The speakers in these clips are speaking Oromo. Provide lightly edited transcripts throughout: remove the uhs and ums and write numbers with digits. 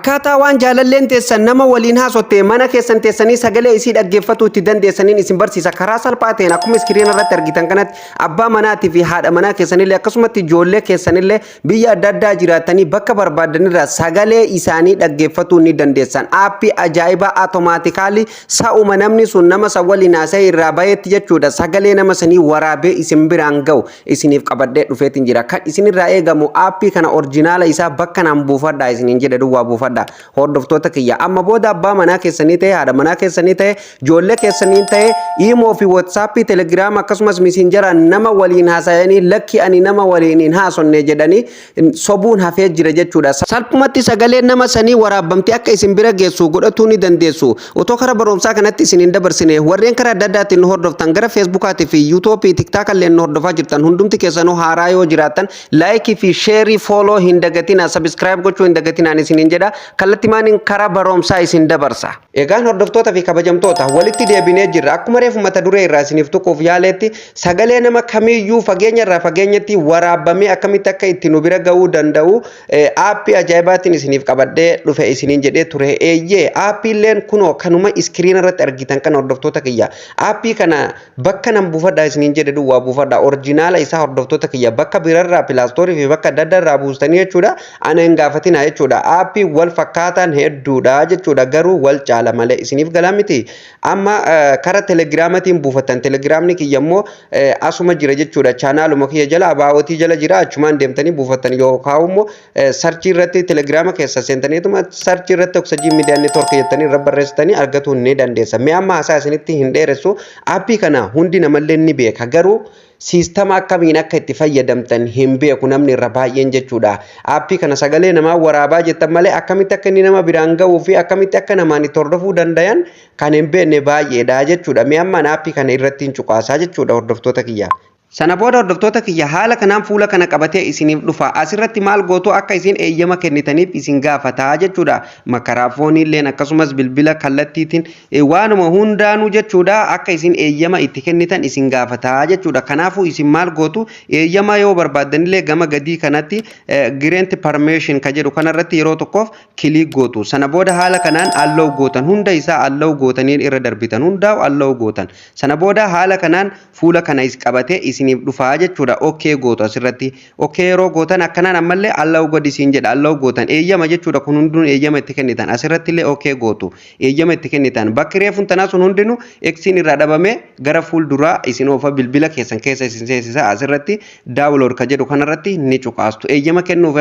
Akkaataa waan jaalalleen teessan nama waliin haasotte mana keessan teessanii sagalee isii dhaggeeffatuu itti dandeessaniin isin barsiisa. Karaa salphaa ta'een akkuma iskiriina irratti argitan kanatti abbaa manaatii fi haadha manaa keessanillee, akkasumatti ijoollee keessanillee biyya adda addaa jiraatanii bakka barbaadanirraa sagalee isaanii dhaggeeffatuu ni dandeessan. Aappii ajaa'ibaa automatically sa'uma namni sun nama san waliin haasa'e irraa bahetti jechuudha, sagalee nama sanii waraabee isin biraan ga'u isiniif qabadhee dhufeetiin jira. Kan isinirraa eegamu aappii kana original isaa bakka naan buufadhaa isiniin jedhe duwwaa buufadhaa. Hordoftoota kiyya, amma booda abbaa manaa keessanii ta'e, haadha manaa keessanii ta'e, ijoollee keessanii ta'e, iimoo fi WhatsAppii, Telegiraama akkasumas Messengeraan nama waliin haasa'anii "Lakki, ani nama waliin hin haasonne" jedhanii sobuun hafee jira jechuudha. Salphumatti sagalee nama sanii waraabamtee akka isin bira geessu godhatuu ni dandeessu. Otoo karaa barumsaa kanatti isin hin dabarsine, warreen karaa adda addaatiin nu hordoftan, gara Feesbuukaatii fi Yuutuubii, TikTok illee nu hordofaa jirtan, hundumti keessanuu haaraa yoo jiraattan like fi share, follow hin dagatina, subscribe gochuu hin dagatinaan isiniin jedha. Kallattimaaniin karaa barumsaa isin dabarsa. Egaan hordoftoota fi kabajamtoota, walitti deebinee jirra. Akkuma reefu mata duree irraa isiniif tuquuf yaaleetti, sagalee nama kamiyyuu fageenya irraa fageenyatti waraabamee akkamitti akka itti nu bira ga'uu danda'u aappii ajaa'ibaatiin isiniif qabadhee dhufe isiniin jedhee ture. Eeyyee, aappiileen kunoo kanuma iskiriina irratti argitan kana, hordoftoota kiyya. Aappii kana bakka nan buufadhaa isiniin jedhe duwwaa buufadhaa. Original isaa, hordoftoota kiyya, bakka birarraa, Play Store fi bakka adda addaa irraa buustanii jechuudha. Ana hin gaafatina jechuudha. Aappii wal fakkaataan hedduudha jechuudha. Garuu wal caala malee isiniif galaa miti. Amma kara Telegiraamatiin buufatan. Telegiraamni kiyya immoo asuma jira jechuudha. Chaanaaluma kiyya jala, about jala jira. Achumaan deemtanii buufatan yookaan immoo search irratti Telegiraama keessa seentaniituma search irratti Oksajii Miidiyaa Network jettanii irra barreessitanii argatuu ni dandeessa. Mee amma haasaa isinitti hin dheeressu. Aappii kana hundi namallee ni beeka. Garuu siistama akkamiin akka itti fayyadamtan hin beeku namni irra baay'een jechuudha. Aappii kana sagalee namaa waraabaa jettan malee akkamitti akka inni nama biraan ga'uu fi akkamitti akka namaan itti hordofuu dandayan kan hin beekne baay'eedha jechuudha. Mee ammaan aappii kana irratti hin cuqaasaa jechuudha, hordoftoota kiyya. Sana booda, hordoftoota kiyya, haala kanaan fuula kana qabatee isiniif dhufa. Asirratti maal gootu? Akka isin eeyyama kennitaniif isin gaafataa jechuudha. Makaraafoonii illeen akkasumas bilbila kallattiitiin waanuma hundaanuu jechuudha, akka isin eeyyama itti kennitan isin gaafataa jechuudha. Kanaafuu isin maal gootu? Eeyyama yoo barbaaddanillee gama gadii kanatti "grant permission" ka jedhu kanarratti yeroo tokkoof click gootu. Sana booda haala kanaan allow gootan, hunda isaa allow gootanii irra darbitan, hundaa'u allow gootan. Sana booda haala kanaan fuula kana qabatee isiniif dhufaa jechuudha. Okay gootu asirratti. Okay yeroo gootan akkanaan ammallee allow godhi isiin jedha, allow gootan, eeyyama jechuudha. Kun hunduun eeyyama itti kennitan. Asirratti illee okay gootu, eeyyama itti kennitan. Bakki reefuun tanaa sun hundinuu eksiin irraa dhabame gara fuulduraa isin oofa, bilbila keessan keessa isin seensisa. Asirratti "download" ka jedhu kanarratti ni cuqaastu. Eeyyama kennuuf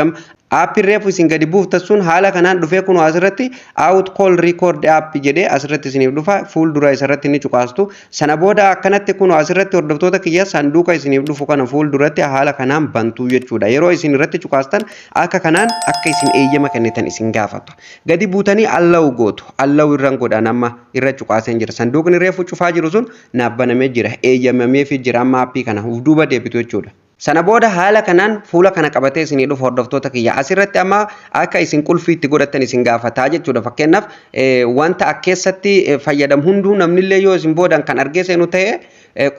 aappiin reefu isin gadi buuftan sun haala kanaan dhufee kun asirratti "auto call record app" jedhee asirratti isiniif dhufa, fuuldura isarratti ni cuqaastu. Sana booda akkanatti kun asirratti, hordoftoota kiyya, sanduuqa isiniif dhufu kana fuulduratti haala kanaan bantuu jechuudha. Yeroo isin irratti cuqaastan akka kanaan akka isin eeyyama kennitan isin gaafatu. Gadi buutanii allow gootu. Allow irraan godhan, amma irra cuqaaseen jira. Sanduuqni reefu cufaa jiru sun naaf banamee jira. Eeyyamameefii jira amma aappii kana uf duuba deebitu jechuudha. Sana booda haala kanaan fuula kana qabatee isinii dhufu, hordoftoota kiyya. Asirratti amma akka isin qulfii itti godhatan isin gaafataa jechuudha. Fakkeenyaaf wanta keessatti fayyadamu hunduu namnillee yoo isin boodan kan argee seenu ta'e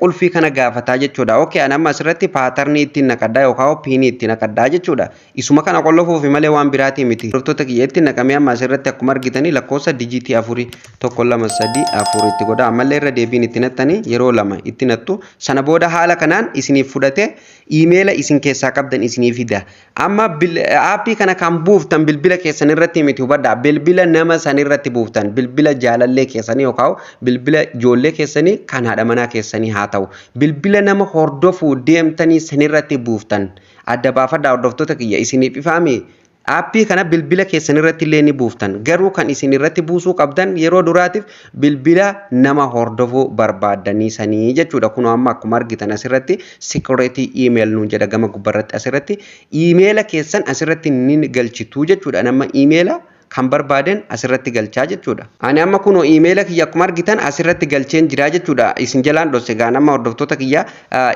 qulfii kana gaafataa jechuudha. Okay, ani amma asirratti pattern ittiin naqaddaa yookaan PIN ittiin naqaddaa jechuudha. Isuma kana qollofuufi malee waan biraatii miti. Hordoftoota kiyya, itti naqamee amma asirratti akkuma argitanii lakkoofsa digit afurii, tokko, lama, sadii, afur itti godha. Ammallee irra deebiin itti nattanii yeroo lama itti nattu. Sana booda haala kanaan isiniif fudhatee iimeela isin keessaa qabdan isinii fida. Amma aappii kana kan buuftan bilbila keessan irratti miti, hubadhaa. Bilbila nama san irratti buuftan, bilbila jaalallee keessanii yookaan bilbila ijoollee keessanii kan haadha manaa keessanii haa ta'u. Bilbila nama hordofuu deemtanii san irratti buuftan. Adda baafadhaa, hordoftoota kiyya, isiniif ifaami. Aappii kana bilbila keessan irratti illee ni buuftan. Garuu kan isin irratti buusuu qabdan yeroo duraatiif bilbila nama hordofuu barbaaddanii sanii jechuudha. Kunoo amma akkuma argitan asirratti "security email" nuun jedha gama gubbarratti. Asirratti iimeela keessan asirratti ni galchitu jechuudha. Nama iimeela kan barbaaden asirratti galchaa jechuudha. Ani amma kunoo iimeela kiyya akkuma argitan asirratti galcheen jira jechuudha. Isin jalaan dhosse gaan amma, hordoftoota kiyya,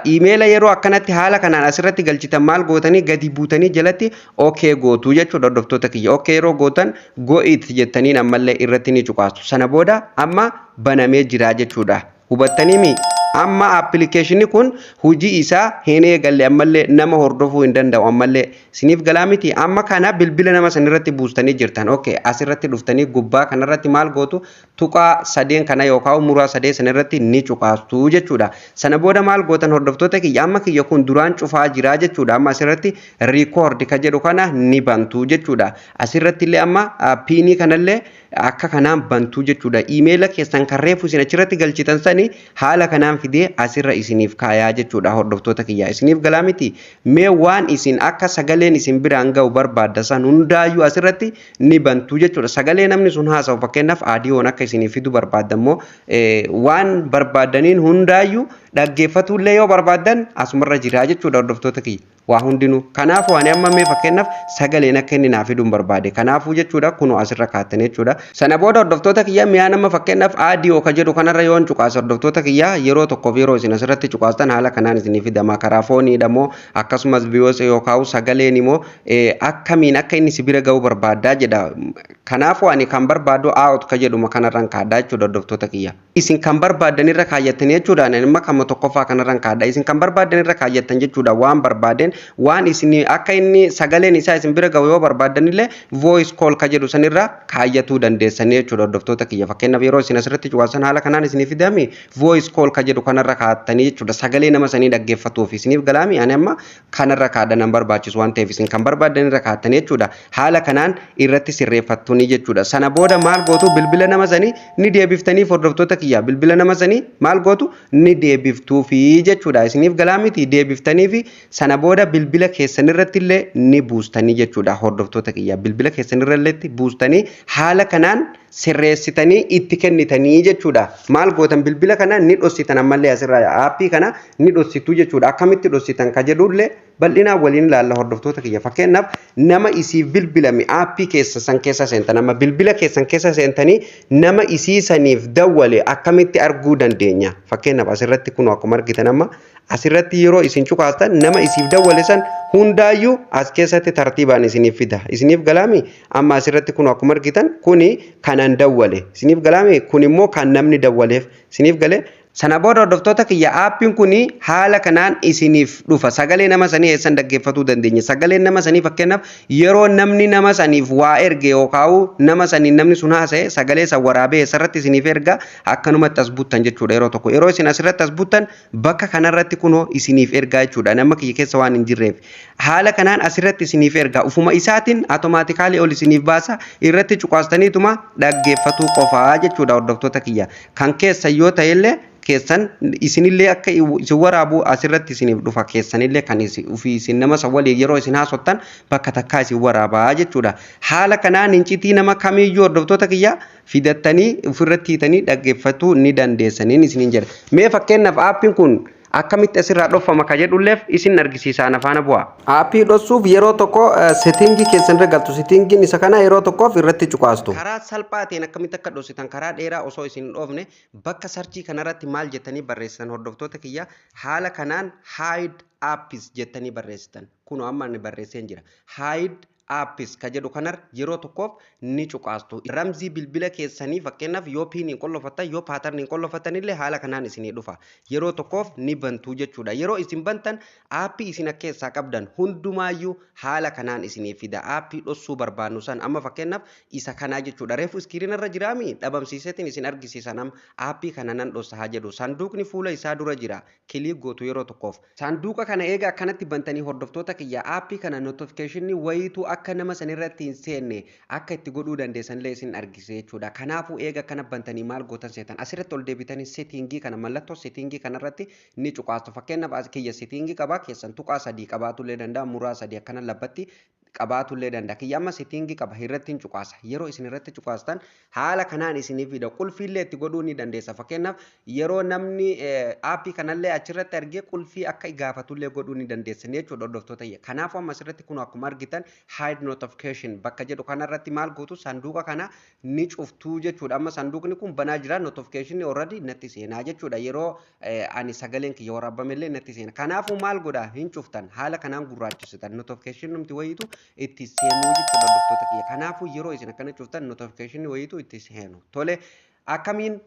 iimeela yeroo akkanatti haala kanaan asirratti galchitan maal gootanii? Gadi buutanii jalatti okay gootu jechuudha, hordoftoota kiyya. Okay yeroo gootan "got it" jettaniin ammallee irratti ni cuqaastu. Sana booda amma banamee jira jechuudha. Hubattanii mi? Amma appilikeeshinni kun hojii isaa hin eegalle, ammallee nama hordofuu hin danda'u ammallee. Isiniif galaa miti? Amma kana bilbila nama sanirratti buustanii jirtan. Okay, asirratti dhuftanii gubbaa kanarratti maal gootu? Tuqaa sadeen kana yookaan muraa sadee sanirratti ni cuqaastu jechuudha. Sana booda maal gootan, hordoftoota kiyya? Amma kiyya kun duraan cufaa jira jechuudha. Amma asirratti record ka jedhu kana ni bantu jechuudha. Asirratti illee amma PIN kanallee akka kanaan bantu jechuudha. Iimeela keessan kan reefu isin achirratti galchitan sani haala kanaan fidee asirra isiniif kaayaa jechuudha, hordoftoota kiyya. Isiniif galaa miti? Mee waan isin akka sagaleen isin biraan ga'u barbaadda san hundaayyuu asirratti ni bantu jechuudha. Sagalee namni sun haasa'u, fakkeenyaaf aadiyoon akka isiniif fidu barbaadda immoo, waan barbaaddaniin hundaayyuu dhaggeeffatullee yoo barbaaddan asumarra jira jechuudha, hordoftoota kiyya. Waa hundinuu. Kanaafuu ani amma mee fakkeenyaaf sagaleen akka inni naa fiduun barbaade. Kanaafuu jechuudha, kunoo asirra kaattan jechuudha. Sana booda, hordoftoota kiyya, mi'a nama fakkeenyaaf audio ka jedhu kanarra yoon cuqaase, hordoftoota kiyya, yeroo tokkoof yeroo isin asirratti cuqaastan haala kanaan isinii fidama. Karaa phoneiidha moo akkasumas voice yookaan sagaleen immoo akkamiin akka inni si bira ga'uu barbaaddaa jedha. Kanaafuu ani kan barbaadu audio ka jedhuma kanarraan kaadhaa jechuudha, hordoftoota kiyya. Isin kan barbaaddan irra kaayyattanii jechuudha. Ani amma kama tokkoffaa kanarraan kaadha. Isin kan barbaaddan irra kaayyattan jechuudha. Waan barbaadeen waan isin akka inni sagaleen isaa isin bira ga'u yoo barbaaddan illee voice call ka jedhu sanirra kaayyatuu dandeessanii jechuudha, hordoftoota kiyya. Fakkeenyaaf yeroo isin asirratti cuqaasan haala kanaan isinii fidami, voice call ka jedhu kanarra kaa'attanii jechuudha. Sagalee nama sanii dhaggeeffatuuf. Isiniif galaami? Ani amma kanarra kaadha, nan barbaachisu waan ta'eef, isin kan barbaaddan irra kaa'attanii jechuudha. Haala kanaan irratti sirreeffattuni jechuudha. Sana booda maal gootu? Bilbila nama sanii ni deebiftanii, hordoftoota kiyya. Bilbila nama sanii maal gootu? Ni deebiftuufi jechuudha. Isiniif galaa miti? Deebiftaniifi sana booda bilbila keessan irratti illee ni buustanii jechuudha, hordoftoota kiyya. Bilbila keessan irra buustanii haala kanaan sirreessitanii itti kennitanii jechuudha. Maal gootan? Bilbila kana ni dhossitan, ammallee asirraa aappii kana ni dhossitu jechuudha. Akkamitti dhossitan ka jedhullee bal'inaan waliin ilaalla, hordoftoota kiyya. Fakkeenyaaf nama isiif bilbilame aappii keessa san keessa seentan, amma bilbila keessan keessa seentanii nama isii saniif dawwale akkamitti arguu dandeenya? Fakkeenyaaf asirratti kun akkuma argitan amma asirratti yeroo isin cuqaastan nama isiif dawwale san hundaayyuu as keessatti tartiibaan isiniif fida. Isiniif galaami? Amma asirratti kun akkuma argitan kuni kanan dawwale. Isiniif galaami? Kun immoo kan namni dawwaleef. Isiniif galee? Sana booda, hordoftoota kiyya, aappiin kun haala kanaan isiniif dhufa. Sagalee nama sanii eessan dhaggeeffatuu dandeenya? Sagaleen nama sanii, fakkeenyaaf yeroo namni nama saniif waa erge yookaan nama saniin namni sun haasa'e, sagalee san waraabee eessarratti isiniif erga? Akkanumatti as buttan jechuudha yeroo tokko. Yeroo isin asirratti as buttan bakka kanarratti kunoo isiniif ergaa jechuudha. Nama kiyya keessa waan hin jirreef. Haala kanaan asirratti isiniif erga. Ufuma isaatiin automatically ol isiniif baasa, irratti cuqaastaniituma dhaggeeffatuu qofaa jechuudha, hordoftoota kiyya. Kan keessa yoo ta'ellee keessan isinillee akka isin waraabu asirratti isiniif dhufa, keessanillee kan ofii isin nama san waliin yeroo isin haasottan bakka takkaa isin waraabaa jechuudha. Haala kanaan hincitii nama kamiiyyuu, hordoftoota kiyya, fidattanii ofirratti hiitanii dhaggeeffatuu ni dandeessaniin isiniin jedha. Mee fakkeenyaaf aappiin kun akkamitti asirraa dhofama ka jedhulleef isin argisiisaa, na faana bu'a. Aappii dhossuuf yeroo tokko setting keessan irra galtu. Settingiin isa kana yeroo tokkoof irratti cuqaastu. Karaa salphaa ta'een akkamitti akka dhossitan, karaa dheeraa osoo isin hin dhoofne, bakka search kanarratti maal jettanii barreessitan, hordoftoota kiyya? Haala kanaan "hide apps" jettanii barreessitan. Kunoo amma ani barreesseen jira. "Hide apps" ka jedhu kanar yeroo tokkoof ni cuqaastu. Ramzii bilbila keessanii, fakkeenyaaf yoo PINiin qollofattan, yoo patterniin qollofattan illee haala kanaan isinii dhufa. Yeroo tokkoof ni bantu jechuudha. Yeroo isin bantan aappii isin akka keessaa qabdan hundumaayyuu haala kanaan isinii fida. Aappii dhossuu barbaannu san amma fakkeenyaaf isa kanaa jechuudha. Reefu screen irra jiraami dhabamsiiseetiin isin argisiisan. Amma aappii kana nan dhossa haa jedhu. Sanduuqni fuula isaa dura jira. Click gootu yeroo tokkoof. Saanduqa kana eega akkanatti bantanii, hordoftoota kiyya, aappii kana notificationii wayiitu akka nama sanirratti hin seenne akka itti godhuu dandeessanillee isin argise jechuudha. Kanaafuu eega akkana bantanii maal gootan seetan? Asirratti ol deebitanii setting kana, mallattoo setting kanarratti ni cuqaastu. Fakkeenyaaf as kiyya setting qabaa, keessan tuqaa sadii qabaatullee danda'a, muraa sadii akkana labbatti qabaatullee danda'a. Kiyya amma setting qaba, irratti hin cuqaasa. Yeroo isin irratti cuqaastan haala kanaan isinii fida. Qulfiillee itti godhuu ni dandeessa. Fakkeenyaaf yeroo namni aappii kanallee achirratti argee qulfii akka gaafatullee godhuu ni dandeessan jechuudha, hordoftoota. Kanaafuu amma asirratti kun akkuma argitan "hide notification" bakka jedhu kanarratti maal gootu? Sanduuqa kana ni cuftuu jechuudha. Amma sanduuqni kun banaa jira, notification already natti seenaa jechuudha. Yeroo ani sagaleen kiyya waraabamellee natti seena. Kanaafuu maal godhaa? Hin cuftan, haala kanaan gurraachisitan, notification numti wayiitu itti seenuu jechuudha, hordoftoota kiyya. Kanaafuu yeroo isin akkana cuftan notification wayiitu itti seenu. Tole. Akkamiin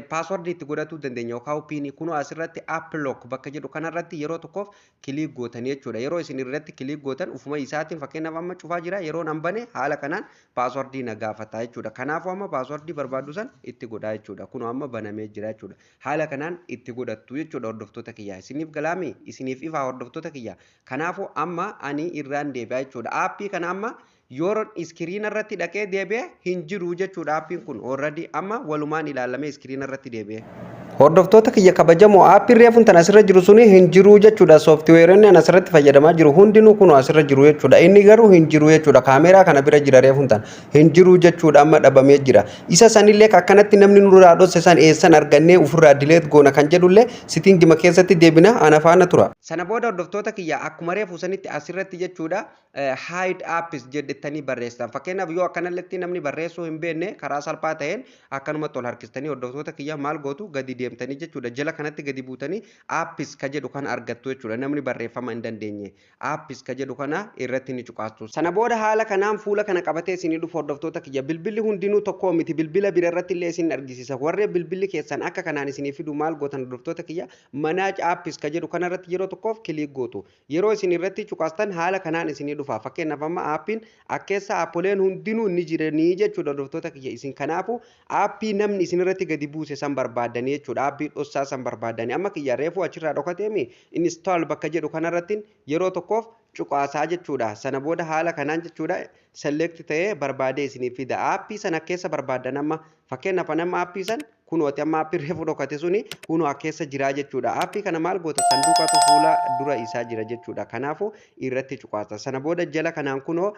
passwordii itti godhachuu dandeenya yookaan PINii? Kunoo asirratti app lock bakka jedhu kanarratti yeroo tokkoof click gootanii jechuudha. Yeroo isin irratti click gootan ufuma isaatiin, fakkeenyaaf amma cufaa jira, yeroo nan bane haala kanaan passwordii na gaafata jechuudha. Kanaafuu amma passwordii barbaadu san itti godhaa jechuudha. Kunoo amma banamee jira jechuudha. Haala kanaan itti godhattu jechuudha, hordoftoota kiyyaa. Isiniif galaami? Isiniif ifaa, hordoftoota kiyyaa? Kanaafuu amma ani irraan deebi'a jechuudha. Appii kana amma yeroo screena irratti dhaqee deebi'e hin jiru jechuudha. Appiin kun already amma walumaan ilaalamee screena irratti deebi'e. Hordoftoota kiyya kabajamoo, appiin reefuun tan asirra jiru suni hin jiru jechuudha. Softwareonni an asirratti fayyadamaa jiru hundinuu kun asirra jiru jechuudha. Inni garuu hin jiru jechuudha. Kaameeraa kana bira jira, reefuun tan hin jiru jechuudha. Amma dhabamee jira. Isa sanillee akkanatti namni nurraa dhose san eessan argannee ofirraa delete goona kan jedhullee settingima keessatti deebina, ana faana tura. Sana booda, hordoftoota kiyya, akkuma reefu sanitti asirratti jechuudha, hide apps jedhettanii barreessitan. Fakkeenyaaf yoo akkanalletti namni barreessuu hin beekne, karaa salphaa ta'een akkanumatti ol harkistanii, hordoftoota kiyya, maal gootu? Gadi deemtanii jechuudha. Jala kanatti gadi buutanii apps ka jedhu kana argattu jechuudha. Namni barreeffama hin dandeenye apps ka jedhu kana irratti ni cuqaastu. Sana booda haala kanaan fuula kana qabatee isinii dhufu, hordoftoota kiyya. Bilbilli hundinuu tokko miti, bilbila bira irratti illee isin argisiisa. Warreen bilbilli keessan akka kanaan isinii fidu maal gootan, hordoftoota kiyya? Manage apps ka jedhu kana irratti yeroo tokkoof click gootu. Yeroo isin irratti cuqaastan haala kanaan isinii dhufa. Fakkeenyaaf amma appiin akkeessa appoleen hundinuu ni jiranii jechuudha, hordoftoota kiyya. Isin kanaafu appii namni isin irratti gadi buuse san barbaadanii jechuudha. Appii dhossaa san barbaadanii. Amma kiyya reefuu achirraa dhokateemi, install bakka jedhu kanarratti yeroo tokkoof cuqaasaa jechuudha. Sana booda haala kanaan jechuudha, select ta'ee barbaadee isinii fida. Appii sana keessa barbaadan amma fakkeenyaaf nama appii san kunooti, amma appii reefu dhokate suni kunoo keessa jiraa jechuudha. Appii kana maal goota? Sanduuqatu fuula dura isaa jira jechuudha. Kanaafuu irratti cuqaasa. Sana booda jala kanaan kunoo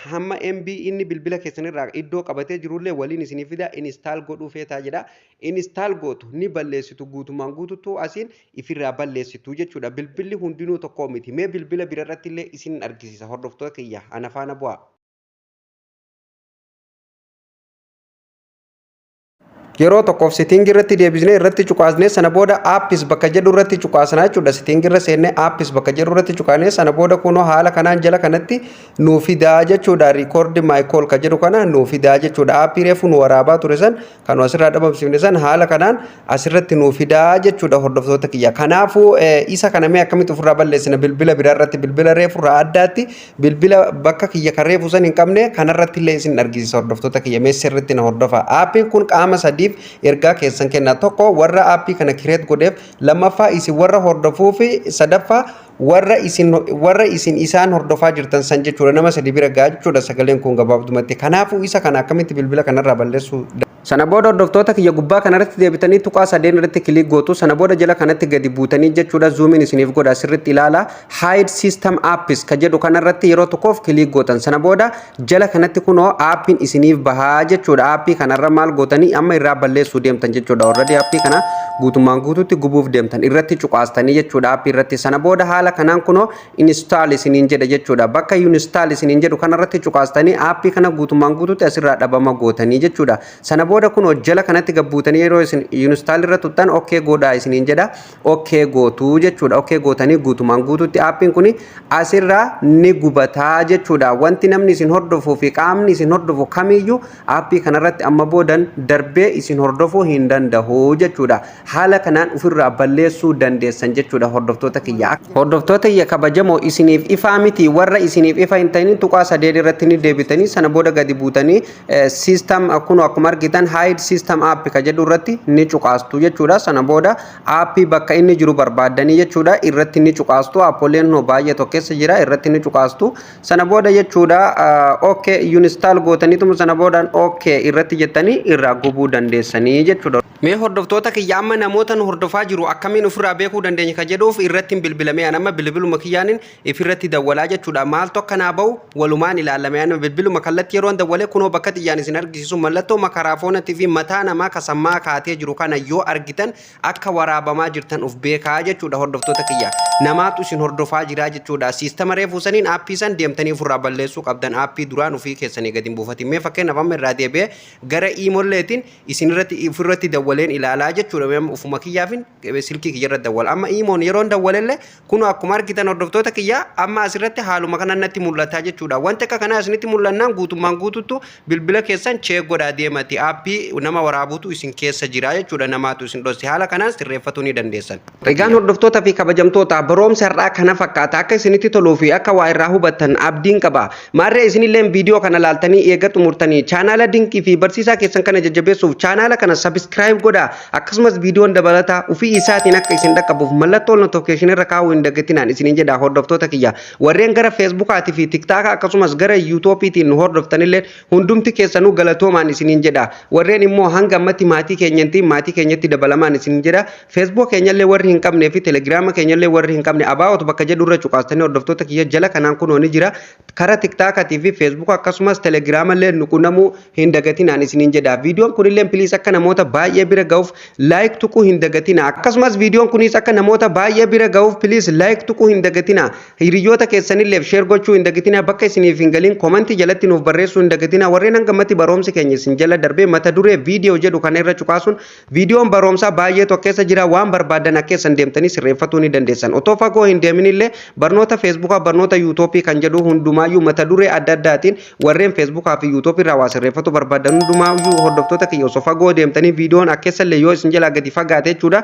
hamma MB inni bilbila keessanirraa iddoo qabatee jirullee waliin isinii fida. Install godhuu feetaa jedha. Install gootu, ni balleessitu, guutumaan guututtuu asiin ifirraa balleessitu jechuudha. Bilbilli hundinuu tokko miti. Mee bilbila bira irratti illee isin argisiisa, hordoftoota kiyya, ana faana bu'aa. Yeroo tokkoof setting irratti deebisnee irratti cuqaasnee, sana booda apps bakka jedhu irratti cuqaasnaa jechuudha. Setting irra seennee apps bakka jedhu irratti cuqaasnee, sana booda kunoo haala kanaan jala kanatti nuu fidaa jechuudha. Record my call ka jedhu kana nuu fidaa jechuudha. Appii reefu nu waraabaa ture san kan asirraa dhabamsiifne san haala kanaan asirratti nuu fidaa jechuudha, hordoftoota kiyya. Kanaafuu isa kana mee akkamitti ofirraa balleessina bilbila biraa irratti, bilbila reefu irraa addaatti, bilbila bakka kiyya kan reefu san hin qabne kanarratti illee isin argisiisa, hordoftoota kiyya, mee sirriitti na hordofa. Appiin kun qaama sadiif ergaa keessan kenna. Tokko warra appii kana create godheef, lammaffaa isin warra hordofuu fi sadaffaa warra isin isaan hordofaa jirtan san jechuudha. Nama sadi bira gahaa jechuudha sagaleen kun gabaabdumatti. Kanaafuu isa kana akkamitti bilbila kanarraa balleessuu? Sana booda, hordoftoota kiyya, gubbaa kanarratti deebitanii tuqaa sadeen irratti click gootu. Sana booda jala kanatti gadi buutanii jechuudha, zoomiin isiniif godha, sirriitti ilaala. Hide system apps ka jedhu kanarratti yeroo tokkoof click gootan. Sana booda jala kanatti kunoo appiin isiniif bahaa jechuudha. Appii kanarra maal gootanii? Amma irraa balleessuu deemtan jechuudha. Already appii kana guutummaan guututti gubuuf deemtan, irratti cuqaastanii jechuudha appii irratti. Sana booda haala kanaan kunoo install isiniin jedha jechuudha. Bakka install isiniin jedhu kanarratti cuqaastanii appii kana guutummaan guututti asirraa dhabama gootanii jechuudha. Sana booda kunoo jala kanatti gabbuutanii yeroo isin install irra tuttan okay godhaa isiniin jedha. Okay gootuu jechuudha. Okay gootanii guutumaan guututti appiin kun asirraa ni gubataa jechuudha. Wanti namni isin hordofuu fi qaamni isin hordofu kamiyyuu appii kanarratti amma boodan darbee isin hordofuu hin danda'u jechuudha. Haala kanaan ofirraa balleessuu dandeessan jechuudha, hordoftoota kiyya. Hordoftoota kiyya kabajamoo, isiniif ifaa miti? Warra isiniif ifa hin ta'in tuqaa sadeen irratti ni deebitanii, sana booda gadi buutanii system kun akkuma argitan hide system app ka jedhu irratti ni cuqaastu jechuudha. Sana booda appii bakka inni jiru barbaaddanii jechuudha, irratti ni cuqaastu. Appoleen baay'ee tokko keessa jira, irratti ni cuqaastu. Sana booda jechuudha, okay uninstall gootaniituma sana boodaan okay irratti jettanii irraa gubuu dandeessanii jechuudha. Mee hordoftoota kiyya, amma namoota nu hordofaa jiru akkamiin ofirraa beekuu dandeenya ka jedhuuf irratti hin bilbilamee, an amma bilbiluma kiyyaanin ifirratti dawwalaa jechuudha. Maaltu akkanaa bahu walumaan ilaalame. Amma bilbiluma kallattii yeroon dawwalee kunoo bakka xiyyaan isin argisiisu mallattoo makaraafoonatti fi mataa namaa kasammaa kaatee jiru kana yoo argitan akka waraabamaa jirtan of beekaa jechuudha, hordoftoota kiyya. Namaatu isin hordofaa jira jechuudha. Systema reefuu saniin appii san deemtanii ofirraa balleessuu qabdan, appii duraan ofii keessanii gadi hin buufatin. Mee fakkeenyaaf amma irraa deebi'ee gara iimolleetiin isin irratti ofirratti dawwalee dawwaleen ilaalaa jechuudha. Ufuma kiyyaafin silkii kiyyarra dawwala. Amma iimoon yeroon dawwalellee kun akkuma argitan, hordoftoota kiyyaa, amma asirratti haaluma kana natti mul'ata jechuudha. Wanti akka kanaa isinitti mul'annaan guutummaan guututtu bilbila keessan check godhaa deemati. Aappii nama waraabuutu isin keessa jira jechuudha. Namaatu isin dhosse. Haala kanaan sirreeffatuu ni dandeessan. Egaan hordoftoota fi kabajamtoota, barumsa har'aa kana fakkaata. Akka isinitti toluu fi akka waa irraa hubattan abdiin qaba. Maarree isinillee viidiyoo kana laaltanii eega xumurtanii chaanaala Dinqii fi barsiisaa keessan kana jajjabeessuuf chaanaala kana subscribe godhaa. Akkasumas viidiyoon dabalataa ofii isaatiin akka isin dhaqqabuuf mallattoo notification irra kaa'uu hin dagatinaan isiniin jedha. Hordoftoota kiyya, warreen gara Feesbuukaatii fi Tiktaakaa akkasumas gara Yuutuubiitiin nu hordoftanillee hundumti keessanuu galatoomaan isiniin jedha. Warreen immoo hanga ammatti maatii keenyatti maatii keenyatti dabalamaan isiniin jedha. Facebook keenyallee warri hin qabnee fi Telegiraama keenyallee warri hin qabne, about bakka jedhu irra cuqaastanii, hordoftoota kiyya, jala kanaan kunoo ni jira. Karaa Tiktaakaatii fi Feesbuuk akkasumas Telegiraamallee nu qunnamuu hin dagatinaan isiniin jedha. Viidiyoon kunillee please akka namoota baay'ee bira ga'uuf like tuquu hin dagatina. Akkasumas viidiyoon kunis akka namoota baay'ee bira ga'uuf please like tuquu hin dagatina. Hiriyoota keessanilleef share gochuu hin dagatina. Bakka isiniif hin galin komantii jalatti nuuf barreessuu hin dagatina. Warreen hangammatti barumsi keenya isin jala darbee, mata duree viidiyoo jedhu kana irra cuqaasuun viidiyoon barumsaa baay'eetu keessa jira. Waan barbaadan akka keessan deemtanii sirreeffatuu ni dandeessan. Otoo fagoo hin deeminillee barnoota Feesbuukaa, barnoota Yuutuubii kan jedhu hundumaayyuu mata duree adda addaatiin warreen Feesbuukaa fi Yuutuubii irraa waa sirreeffatu barbaadan hundumaayyuu, hordoftoota kiyya, osoo fagoo deemtanii viidiyoon akkeessallee yoo isin jalaa gadi fagaate jechuudha.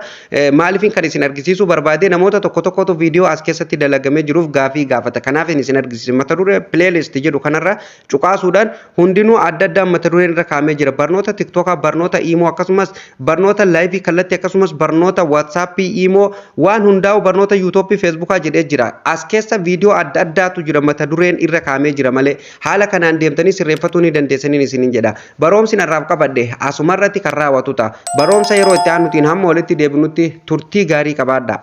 Maaliifin kan isin argisiisuu barbaade, namoota tokko tokkotu viidiyoo as keessatti dalagamee jiruuf gaafii gaafata. Kanaaf isin argisiise. Mata duree playlist jedhu kanarra cuqaasuudhaan hundinuu adda addaan mata dureen irra kaa'amee jira. Barnoota Tiktookaa, barnoota Iimoo, akkasumas barnoota live kallattii, akkasumas barnoota Waatsaappii, Iimoo, waan hundaa'u, barnoota Yuutuubii, Feesbuukaa jedhee jira. As keessa viidiyoo adda addaatu jira, mata dureen irra kaa'amee jira malee. Haala kanaan deemtanii sirreeffatuu ni dandeessaniin isiniin jedha. Barumsi narraaf qabadhe asumarratti kan raawwatu ta'a. Barumsa yeroo itti aanutiin hamma walitti deebinutti turtii gaarii qabaadha.